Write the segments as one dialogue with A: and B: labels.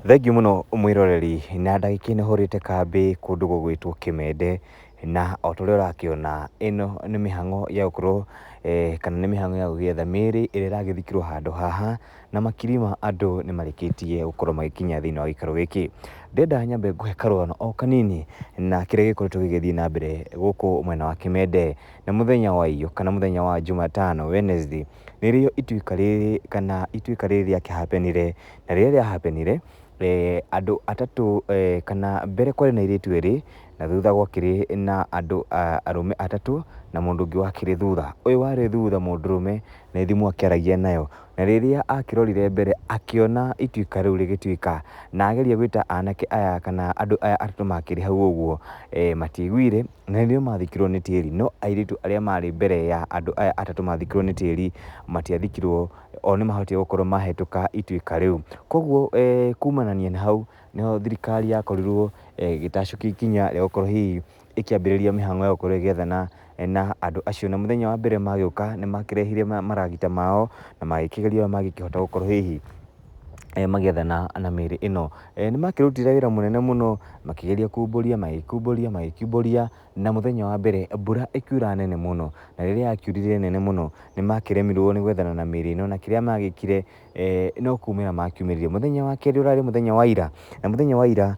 A: Thengiũ mũno mwĩroreri, na ndagĩka ĩno hũrĩte kambĩ kũndũ gũgwĩtwo Kĩmende, na o ta ũrĩa ũrakĩona ĩno nĩ mĩhang'o ya gũkorwo kana nĩ mĩhang'o ya gũgĩetha mĩĩrĩ ĩrĩa ĩragĩthikirwo handũ haha, na makiri ma andũ nĩ marĩkĩtie gũkorwo magĩkinya thĩinĩ wa gĩikaro gĩkĩ. Ndĩrenda nyambe ngũhe karũgano o kanini na kĩrĩa gĩkoretwo gĩgĩthiĩ na mbere gũkũ mwena wa Kĩmende, na mũthenya wa iyo kana mũthenya wa Jumatano, Wednesday, nĩrĩo ituĩka rĩrĩ kana ituĩka rĩrĩ rĩakĩhapenire. Na rĩrĩa rĩa happen ire, andũ atatũ kana mbere kwarĩ na airĩtu erĩ, na thutha gwakĩrĩ na andũ arũme atatũ na mũndũ ũngĩ wakĩrĩ thutha. Ũyũ warĩ thutha mũndũrũme nĩ thimũ akĩaragia nayo, na rĩrĩa akĩrorire mbere akĩona ituĩka rĩu rĩgĩtuĩka, na ageria gwĩta anake aya kana andũ aya atatũ makĩrĩ hau ũguo, matiaiguire na nĩrĩo mathikirwo nĩ tĩri. No airĩtu arĩa marĩ mbere ya andũ aya atatũ mathikirwo nĩ tĩri, matiathikirwo o nĩ mahotire gũkorwo mahĩtũka ituĩka rĩu. Koguo kumanania na hau nĩho thirikari yakorirwo ĩgĩtacũkia ikinya rĩa gũkorwo hihi ĩkĩambĩrĩria mĩhang'o ya gũkorwo ĩgĩethana na andũ acio. Na mũthenya wa mbere magĩũka nĩ makĩrehire maragita mao na magĩkĩgeria ũrĩa mangĩkĩhota gũkorwo hihi magĩethana na mĩĩrĩ ĩno. Nĩ makĩrutire wĩra mũnene mũno makĩgeria kumbũria, magĩkumbũria, magĩkiumbũria na mũthenya wa mbere mbura ĩkiura nene mũno, na rĩrĩa yakiurire nene mũno nĩ makĩremirwo nĩ gwethana na mĩĩrĩ ĩno, na kĩrĩa magĩkire no kumĩra makiumĩrire. Mũthenya wa kerĩ ũrarĩ mũthenya wa ira, na mũthenya wa ira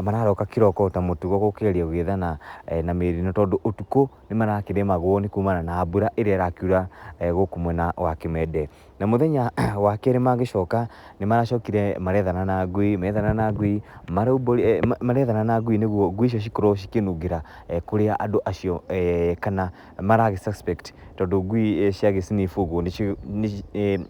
A: mararoka kĩroko ta mũtugo gũkĩgeria gwĩthana na mĩĩrĩ ĩno, tondũ ũtukũ nĩ marakĩremagwo nĩ kumana na mbura ĩrĩa ĩrakiura gũkũ mwena wa Kĩmende. Na mũthenya wa kerĩ magĩcoka nĩ maracokire marethana na ngui, methana na ngui, marethana na ngui nĩguo ngui icio cikorwo cikĩnungĩra kũrĩa andũ acio kana maragĩ suspect, tondũ ngui ciagĩ sniff ũguo nĩ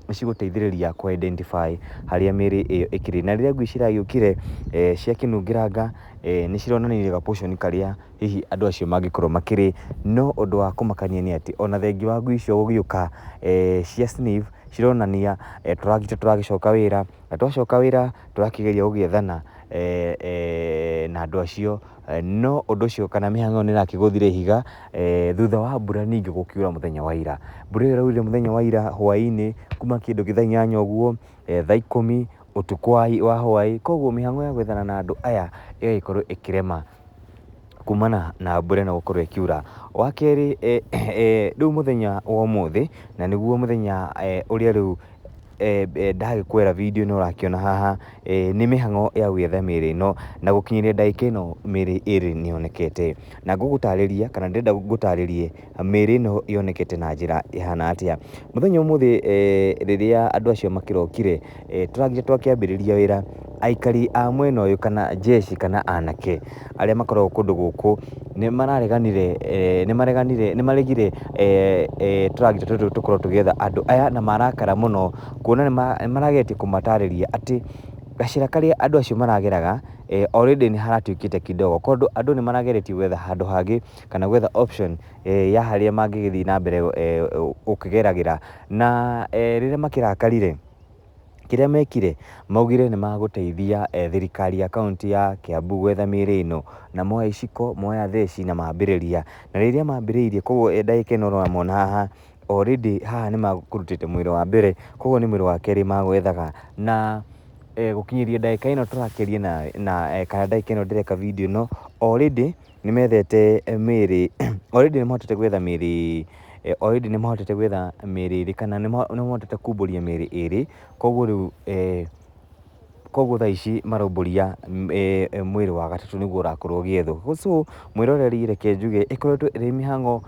A: cigũteithĩrĩria kũ identify harĩa mĩĩrĩ ĩyo ĩkĩrĩ. Na rĩrĩa ngui ciragĩũkire ciakĩnungĩranga nĩ cironanirie ga portion karĩa hihi andũ acio mangĩkorwo makĩrĩ. No ũndũ wa kũmakania nĩ atĩ ona thengia wa ngui icio gũgĩũka cia sniff cironania tũragita tũragĩcoka wĩra, na twacoka wĩra tũrakĩgeria gũgĩethana na andũ acio, no ũndũ ũcio kana mĩhang'o ĩyo nĩ ĩrakĩgũthire ihiga thutha wa mbura ningĩ gũkiura mũthenya wa ira. Mbura ĩyo ĩraurire mũthenya wa ira hwaĩ-inĩ kuma kĩndũ thaa inyanya ũguo, thaa ikũmi ũtukũ wa hwaĩ, koguo mĩhang'o ya gwethana na andũ aya ĩgagĩkorwo ĩkĩrema kumana na mbura ĩno gũkorwo ĩkiura. Wa kerĩ, rĩu mũthenya wa ũmũthĩ na nĩguo mũthenya ũrĩa rĩu ndagĩkwĩra video ĩno ũrakĩona haha, nĩ mĩhang'o ya gwetha mĩĩrĩ ĩno, na gũkinyĩria ndagĩka ĩno mĩĩrĩ ĩrĩ nĩ yonekete. Na ngũgũtarĩria kana ndĩrenda ngũtarĩrie mĩĩrĩ ĩno yonekete na njĩra ĩhana atĩa. Mũthenya wa ũmũthĩ rĩrĩa andũ acio makĩrokire, tũragita twakĩambĩrĩria wĩra, aikari a mwena ũyũ kana jeshi kana anake arĩa makoragwo kũndũ gũkũ nĩ marareganire, nĩ mareganire, nĩ maregire tũragita tũtũ tũkorwo tũgĩetha andũ aya na marakara mũno kuona nĩ marageretie kũmatarĩria atĩ gacĩra karĩa andũ acio marageraga already nĩ haratuĩkĩte kidogo, tondũ andũ nĩ marageretie gwetha handũ hangĩ kana gwetha option ya harĩa mangĩgĩthiĩ na mbere gũkĩgeragĩra. Na rĩrĩa makĩrakarire, kĩrĩa mekire, maugire nĩ magũteithia thirikari ya kaũntĩ ya Kiambu gwetha mĩĩrĩ ĩno, na moya iciko, moya theci na mambĩrĩria. Na rĩrĩa mambĩrĩirie, koguo ndagĩka ĩno ũramona haha, already haha nĩ makũrutĩte mwĩrĩ wa mbere, koguo nĩ mwĩrĩ wa kerĩ magwethaga. Na gũkinyĩria ndagĩka ĩno tũrakĩaria na kana ndagĩka ĩno ndĩreka video ĩno, already nĩ methete mĩĩrĩ, already nĩ mahotete gwetha mĩĩrĩ, already nĩ mahotete gwetha mĩĩrĩ ĩrĩ kana nĩ mahotete kumbũria mĩĩrĩ ĩrĩ, koguo rĩu koguo thaa ici maraumbũria mwĩrĩ wa gatatũ nĩguo ũrakorwo ũgĩethwo. So mwĩroreri reke njuge ĩkoretwo ĩrĩ mĩhang'o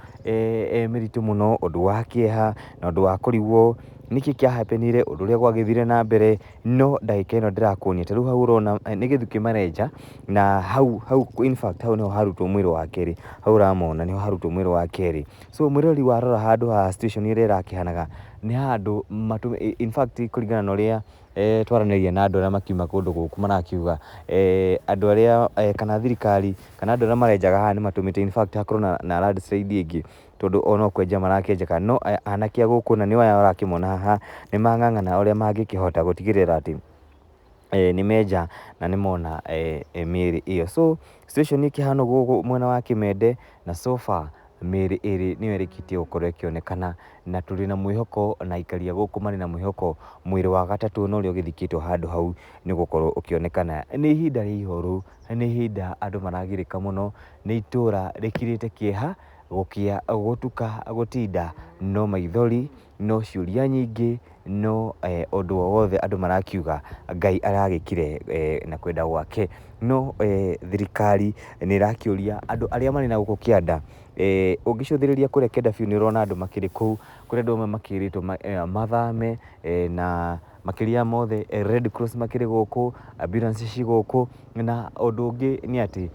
A: mĩritũ mũno, ũndũ wa kĩeha na ũndũ wa kũrigwo nĩkĩ kĩa happen ire, ũndũ ũrĩa gwagĩthire na mbere, no ndagĩka ĩno ndĩrakuonia ta rĩu hau ũrona nĩ gĩthukĩ marenja, na hau hau in fact hau nĩho harutwo mwĩrĩ wa kerĩ, hau ũramona nĩho harutwo mwĩrĩ wa kerĩ. So mwĩroreri warora handũ haha situation ĩrĩa ĩrakĩhanaga nĩ handũ in fact kũringana na ũrĩa twaranĩria na andũ arĩa makiuma kũndũ gũkũ marakiuga andũ arĩa kana thirikari kana andũ arĩa marenjaga haha nĩ matũmĩte in fact hakorwo na landslide ĩngĩ, tondũ o no kwenja marakĩenjaga, no anake a gũkũ na nĩo aya ũrakĩmona haha nĩ mang'ang'ana ũrĩa mangĩkĩhota gũtigĩrĩra atĩ nĩ menja na nĩ mona mĩĩrĩ ĩyo. So situation ĩkĩhana ũguo mwena wa Kĩmende na so far. Mĩĩrĩ ĩrĩ nĩyo ĩrĩkĩtie gũkorwo ĩkĩonekana, na tũrĩ na mwĩhoko na aikari a gũkũ marĩ na mwĩhoko mwĩrĩ wa gatatũ na ũrĩa ũgĩthikĩtwo handũ hau nĩ ũgũkorwo ũkĩonekana. Nĩ ihinda rĩa ihoru, nĩ ihinda andũ maragirĩka mũno, nĩ itũra rĩkirĩte kĩeha, gũkĩa, gũtuka, gũtinda, no maithori, no ciũria nyingĩ, no ũndũ o wothe andũ marakiuga Ngai aragĩkire na kwenda gwake. No thirikari nĩ ĩrakĩũria andũ arĩa marĩ na gũkũ kĩanda, ũngĩcũthĩrĩria kũrĩa kĩanda biũ nĩ ũrona andũ makĩrĩ kũu, kũrĩ andũ amwe makĩrĩtwo mathame na makĩria ya mothe Red Cross makĩrĩ gũkũ, ambulance ciĩ gũkũ, na ũndũ ũngĩ nĩ atĩ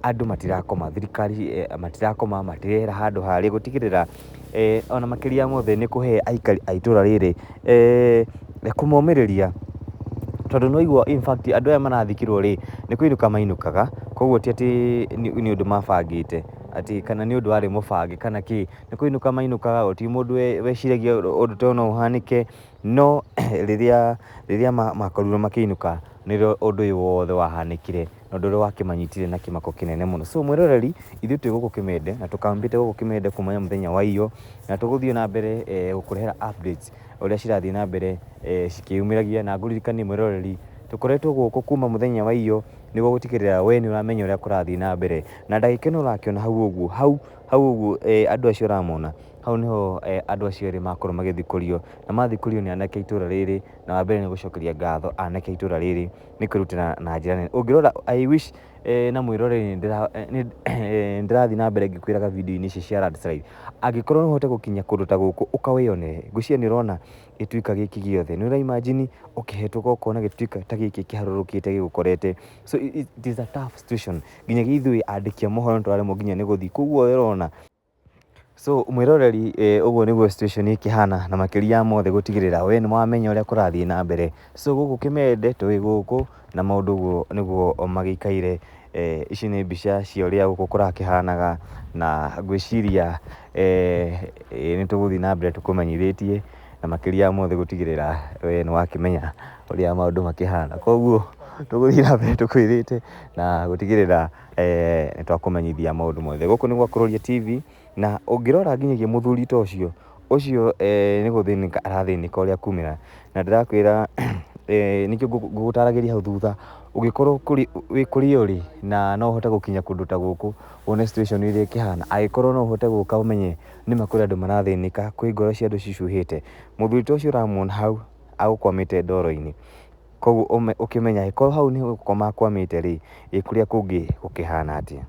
A: andũ matirakoma, thirikari matirakoma, matirehera handũ harĩa gũtigĩrĩra ona makĩria ya mothe nĩ kũhe aikari a itũra rĩrĩ kũmomĩrĩria, tondũ nĩ waigua in fact andũ aya marathikirwo rĩ, nĩ kũinũka mainũkaga, koguo ti atĩ nĩ ũndũ mabangĩte atĩ kana nĩ ũndũ warĩ mũbange kana kĩ, nĩ kũinũka mainũkaga, gũtirĩ mũndũ weciragia ũndũ ta ũyũ no ũhanĩke, no rĩrĩa rĩrĩa makorirwo makĩinũka nĩrĩo ũndũ ũyũ wothe wahanĩkire, na ũndũ ũrĩa wakĩmanyitire na kĩmako kĩnene mũno. So mwĩroreri, ithuĩ twĩ gũkũ Kĩmende na tũkambĩte gũkũ Kĩmende kuma mũthenya wa iyo, na tũgũthiĩ na mbere gũkũrehera updates ũrĩa cirathiĩ na mbere cikĩyumĩragia, na ngũririkanie mwĩroreri, tũkoretwo gũkũ kuma mũthenya wa iyo nĩguo gũtigĩrĩra we nĩ ũramenya ũrĩa kũrathiĩ na mbere, na ndagĩka ĩno ũrakĩona hau ũguo, hau hau ũguo andũ acio ũramona, hau nĩho andũ acio erĩ makorwo magĩthikũrio, na mathikũrio nĩ anake a itũra rĩrĩ, na wa mbere nĩ gũcokeria ngatho anake a itũra rĩrĩ nĩ kwĩrutĩra na njĩra nene. Ũngĩrora I wish na mwĩroreri nĩ ndĩrathiĩ na mbere ngĩkwĩraga video-inĩ ici cia landslide, angĩkorwo no ũhote gũkinya kũndũ ta gũkũ ũka wĩyonere, ngwĩciria nĩ ũrona gĩtuĩka gĩkĩ gĩothe, nĩ ũra imagine ũkĩhetũka ũkona gĩtuĩka ta gĩkĩ kĩharũrũkĩte gĩgũkorete, so it is a tough situation, nginyagia ithuĩ andĩki a mohoro nĩ tũraremwo nginya nĩ gũthiĩ, koguo we ũrona. So mwĩroreri ũguo nĩguo situation ĩkĩhana na makĩria ya mothe gũtigĩrĩra we nĩ wamenya ũrĩa kũrathiĩ na mbere. So gũkũ Kĩmende twĩ gũkũ na maũndũ ũguo nĩguo magĩikaire. Ici nĩ mbica cia ũrĩa gũkũ kũrakĩhanaga na ngwĩciria nĩ tũgũthiĩ na mbere tũkũmenyithĩtie na makĩria ya mothe gũtigĩrĩra we nĩ wakĩmenya ũrĩa maũndũ makĩhana. Koguo tũgũthiĩ na mbere tũkwĩrĩte na gũtigĩrĩra nĩ twakũmenyithia maũndũ mothe. Gũkũ nĩ gwa Kuroria TV na ũngĩrora nginyagia mũthuri ta ũcio, ũcio nĩ gũthĩnĩka arathĩnĩka ũrĩa kumĩra, na ndĩrakwĩra nĩkĩo ngũgũtaragĩria hau thutha, ũngĩkorwo wĩ kũrĩa ũrĩ na no ũhote gũkinya kũndũ ta gũkũ wone situation ĩrĩa ĩkĩhana, angĩkorwo no ũhote gũka ũmenye nĩma kũrĩ andũ marathĩnĩka, kwĩ ngoro cia andũ cicuhĩte, mũthuri ta ũcio ũramuona hau agũkwamĩte ndoro-inĩ, koguo ũkĩmenya angĩkorwo hau nĩho gũkwama akwamĩte rĩ, ĩ kũrĩa kũngĩ gũkĩhana atĩa?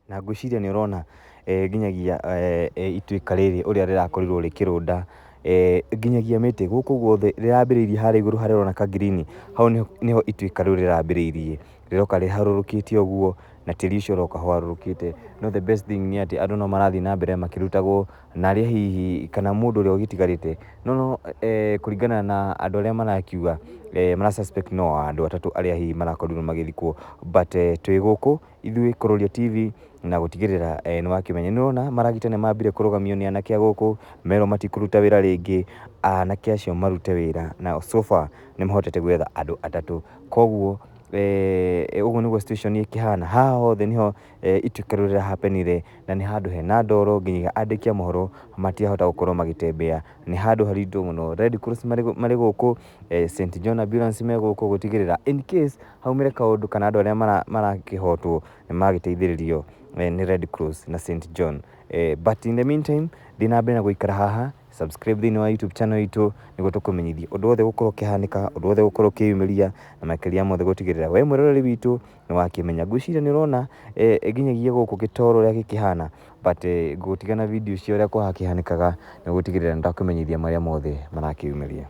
A: Na ngwĩciria nĩ ũrona nginyagia ituĩka rĩrĩ ũrĩa rĩrakorirwo rĩkĩrũnda nginyagia mĩtĩ gũkũ guothe rĩrambĩrĩirie harĩa igũrũ harĩa ũrona ka green, hau nĩho ituĩka rĩu rĩrambĩrĩirie, rĩroka rĩharũrũkĩte ũguo na tĩri ũcio ũroka ũharũrũkĩte. No the best thing nĩ atĩ andũ no marathiĩ na mbere makĩrutagwo na arĩa hihi kana mũndũ ũrĩa ũgĩtigarĩte no no kũringana na andũ arĩa marakiuga mara suspect no andũ atatũ arĩa hihi marakorirwo magĩthikwo, but twĩ gũkũ ithuĩ Kuroria TV na gũtigĩrĩra nĩ wakĩmenya. Nĩ ũrona maragita nĩ mambire kũrũgamio nĩ anake a gũkũ, merwo matikũruta wĩra rĩngĩ, anake acio marute wĩra na so far nĩ mahotete gwetha andũ atatũ, koguo ũguo nĩguo situation ĩkĩhana. Haha hothe nĩho ituĩka rĩu rĩrahapenire na nĩ handũ hena ndoro nginyagia andĩki a mohoro matirahota gũkorwo magĩtembea, nĩ handũ haritũ mũno. Red Cross marĩ gũkũ, St John Ambulance me gũkũ gũtigĩrĩra in case haumĩre kaũndũ kana andũ arĩa marakĩhotwo nĩ magĩteithĩrĩrio nĩ Red Cross na St John. But in the meantime thiĩ na mbere na gũikara haha, subscribe thĩinĩ wa YouTube channel itũ nĩguo tũkũmenyithie ũndũ wothe ũgũkorwo ũkĩhanĩka, ũndũ wothe ũgũkorwo ũkĩyumĩria na makĩria mothe gũtigĩrĩra we mwĩroreri witũ nĩ wakĩmenya. Ngwĩciria nĩ ũrona nginyagia gũkũ gĩtoro ũrĩa gĩkĩhana, but ngũgũtiga na video cia ũrĩa kũrakĩhanĩkaga na gũtigĩrĩra nĩ ndakũmenyithia marĩa mothe marakĩyumĩria.